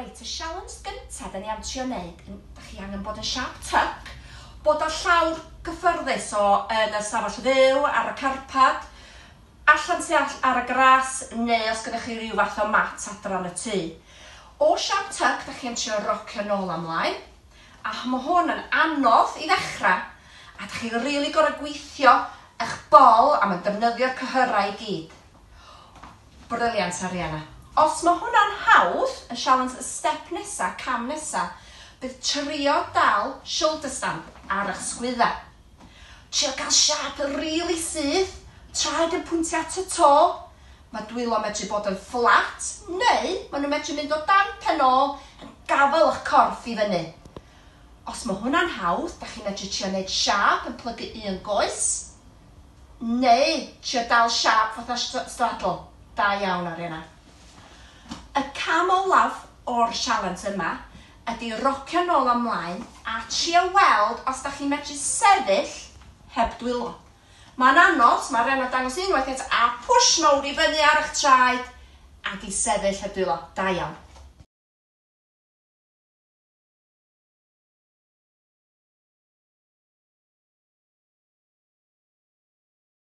Reit, y sialens gynta da ni am trio neud, yn, da chi angen bod yn siâp tuck, bod â llawr gyffyrddus o yn y stafell fyw, ar y carpad, allan tu all ar y gras, neu os gyda chi ryw fath o mat adra yn y tŷ. O siâp tuck, da chi am trio rocio nôl a mlaen, a ma' hwn yn anodd i ddechrau, a da chi rili gorfod gweithio eich bol a ma'n defnyddio'r cyhyrau i gyd. Brilliant, Ariana. Os mae hwnna'n hawdd, y sialens y step nesa, cam nesa, bydd trio dal shoulder stand ar eich sgwydda. Trio gael siâp rili syth, traed yn pwyntio at y to. Mae dwylo medru bod yn fflat, neu maen nhw'n medru mynd o dan pen ôl yn gafael eich corff i fyny. Os mae hwnna'n hawdd, da chi'n medru trio wneud siâp yn plygu un goes, neu trio dal siâp fatha straddle. Da iawn, Ariana. Y cam olaf o'r sialens yma ydy rocio nôl a mlaen a trio weld os da chi'n medru sefyll heb dwylo. Mae'n anodd, mae Ariana dangos unwaith eto, a push mawr i fyny ar eich traed ac i sefyll heb dwylo. Da iawn.